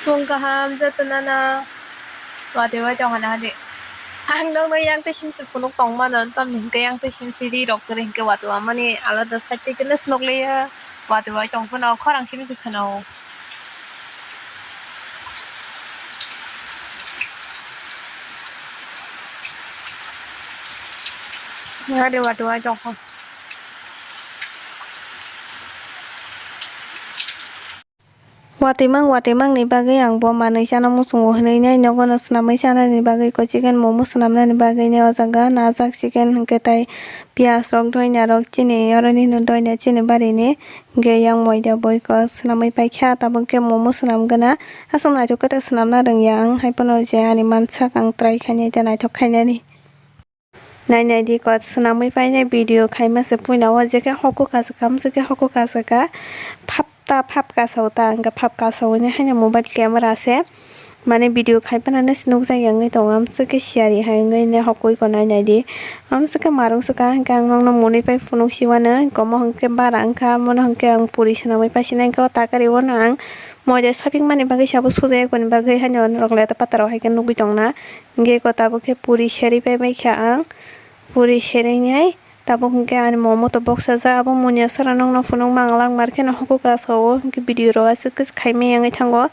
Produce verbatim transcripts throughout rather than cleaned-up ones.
Phung kaham joto nana watwi bai tongkha na di. Ang nokno yang tei simsi phunuk tongmano, tamni hwnkhe yang tei simsi ri rok kwrwi hwnkhe watwi wamani alada side tei khe nokliya watwi bai tongphano khorang simsi kheno. Watwi watwi bai tongkha. Watwi mang, watwi mang ni bagwi ang bo manwi chana muchungo hwnwi nai nogo no swnamwi chanani bagwi ko chicken momo swnamnani bagwi nai o jaga najak chicken hwnkhe tai piyaj rok doina rok chini oro nini doina chini barini hwnkhe yang moida boi ko swnamwi paikha tabuk khe momo swnamgwna aswk naithok khe ta swnamna rwngya ang hai phano je ani mansak ang try khainai tei naithok khainani. Nai nai di kot swnamwi painai video khaima se puila o je khe hoko kasaka amswk khe hoko kasaka phap ta phap kasao ta hwnkhe phap kasao hwnwi haino mobile camera se mane video khai phano se nukjak ya wngwi tongo amswk khe siyari hai wngwi ne hokoi ko nai nai di amswk khe marung swka hwnkhe ang nokno mwnwi pai phunuk si uanw komo hwnkhe bara wngkha mono hwnkhe ang puri swnamwi pasinai hwnkhe o takari o no ang moida shopping mani bagwi sabo suja yakoni bagwi haino norok leta pataro hai khe nugwi tongna. Hingke ko tabuk khe puri serwi pai bai kha ang. Puri serwi nai tabuk hingke ani momo to boksa ja abo munya sara nokno phunuk mang lang mar kheno hokuk asao hingke video rok aswk khe khaimai yangwi thango.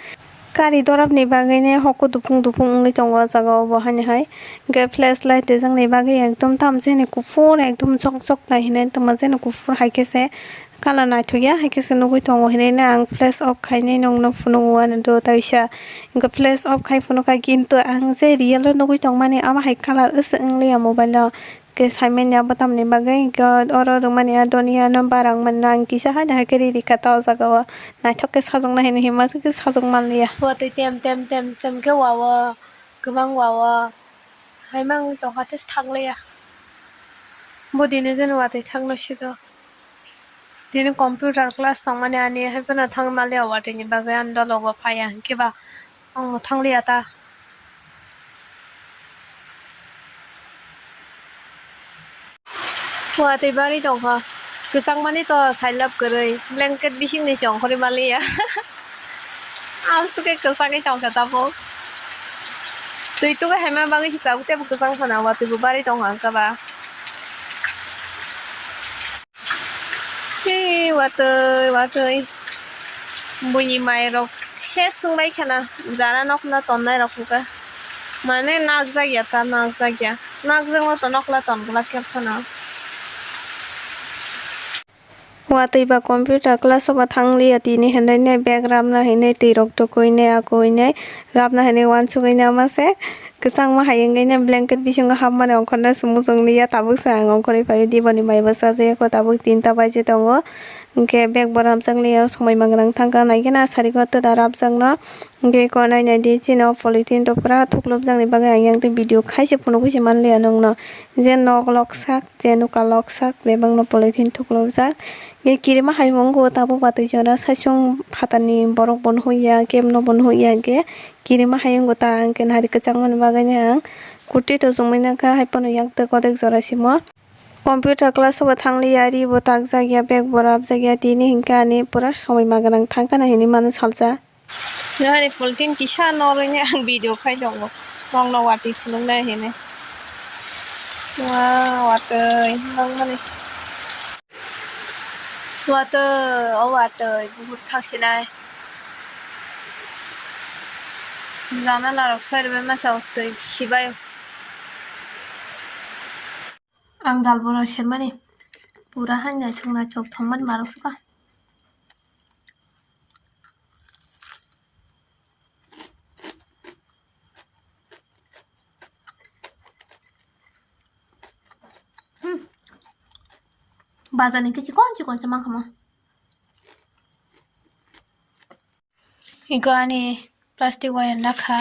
Kari dorap ni bagwi ne hoko dupung dupung wngwi tongo o jaga o bo haino hai. Hingke flash light twijak ni bagwi ekdom tam jani kuphur ekdom jok jok nai hinui tongma jani kuphur hai khe se. Colour naithok ya, hai khe se nugui tongo hinui no ang flash off khainai nokno phunuk o ano do taisa. Hingke flash off khai phunuk kha, kintu ang je real o nugui tongmani, amo hai colour wngse wng liya mobile o. Hingke saimanya bo tamni bagwi, hingke oro rwmani a doniya no bara wngmani no ang kisa haino hai khe ri rikha ta o jaga o. Naithok khe sajoknai hinui hima se khe sajok man liya. Watwi tem tem tem tem khe wa o, kwbang wa o. Hai mang tongkha tei thang liya. Bo dini jani watwi thang no si do. Tini computer class tongmani ani hai phano thang maliya watwi ni bagwi ani dologo phaiya hinkhe ba ang bo thang liya ta. Watwi bari tongkha kwchangmani to sailab kwrwi blanket bisingni se ongkhorwi maliya. Amswk khe kwchangwi tongkha tabuk. Twi tugwi haima bagwi se tabuk teibo kwchang phano watwi bo bari tongkha wngkha ba. Hee, watwi, watwi. Buini mairok ses wngbai khana, jara nokna tonnairok hwnkha. Mane nakjak ya ta, nakjak ya. Nakjakno to nokla ton glak khe phano. Watwi ba computer class o ba thang liya tini hinui ne bag ramna hinui twi rok tukui ne akui ne. Rabna hinui uansugui nama se kwchangma hai wngwi ne blanket bisingo hapmani ongkhorna se muchung liya tabuk se ang ongkhorwi phaio diboni mai bwsa je ko tabuk tinta baji tongo hwnkhe bag bo ramjak liya somoi mangrang thangkha naikhe na sari ko twda rabjakno hwnkhe ko nainai di chini o polythene to pura thuklubjakni bagwi ang yang tei video khaise phunugwi se manliya nokno je nok lok sak je nuka lok sak bebakno polythene thuklubjak. Ye kirima hai wngkha tabuk watwi jora saichung phatarni borok bo nuhukya, kebno bo nuhukya hwnkhe kirima hai wngkha ta hwnkhe nahari kwchangmani bagwi ang kurti to chumui nangkha, hai phano yak tei kotek jora simo. Computer class o bo thangliya, ri bo takjakya, bag bo rabjakya, tini hwnkhe ani pura somoi ma gwnang thangkhana hinwi mano salsa. Nahani polythene kisa norwi ang video khai tongo. Nokno watwi phunuknai hinwi. Wa watwi nangmani. Watwi, o watwi, buhur thaksinai. Jana narok soi rwbai masa twi sibai. Ang dal bora sermani. Pura hai naithok naithok thangmani marok suka. Hmm. Bazar ni kichi kon chikon se mankha mo. Iko ani plastic wire nakha.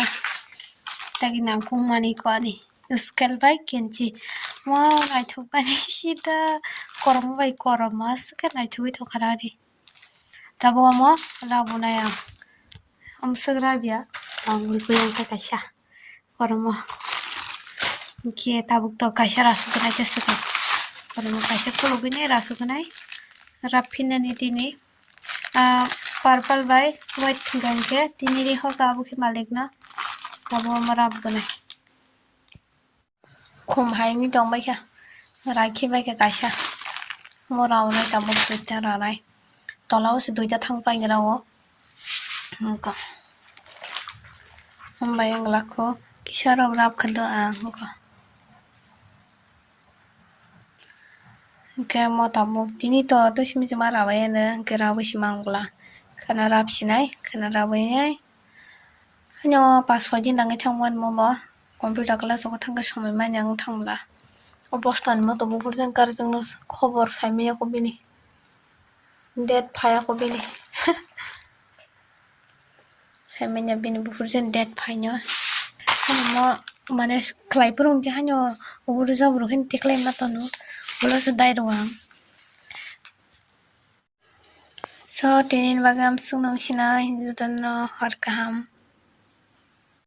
Tagi nangkukmani iko ani scale bai kenchi. Mo naithok bani sida kormo bai kormo aswk khe naithogwi tongkha ani. Tabuk omo rabunai ang. Amswk rabya ang lukui ang khe kaisa. Kormo. Hwnkhe tabuk to kaisa rasuknai khe swkang. Kormo kaisa khulugwini rasuknai. Raphinani tini, ah, purple bai white thwngkha hinkhe tini ri hor kha abo khe malikno abo omo rap gwnai. Khum hai wngwi tong bai kha, raikhe bai kha kaisa. Omo raunai tabuk duita ranai. Tola o se duita thang pai rao. Wngkha. Hambai wng lakho. Kisa rok rap kha do ang wngkha. Hwnkhe mo tabuk tini to twi simi chwma rabai ano hwnkhe raui se mang bwla. Khwna rap sinai, khwna raui nai. Ano pas soi din nangwi thangmani mo bo computer class o thangkhe somoi manya wng thangla. O bosta ni moto buphur jang karjak no khobor sai manya ko bini. Date phaiya ko bini. Sai manya bini buphur jang date phaino. Mo mane khlai phuru hwnkhe haino uguru jaburu khe tiklai ma tono. Ulo se dai rw ang. So, tini bagwi amswkno wngsinai jotono hor kaham.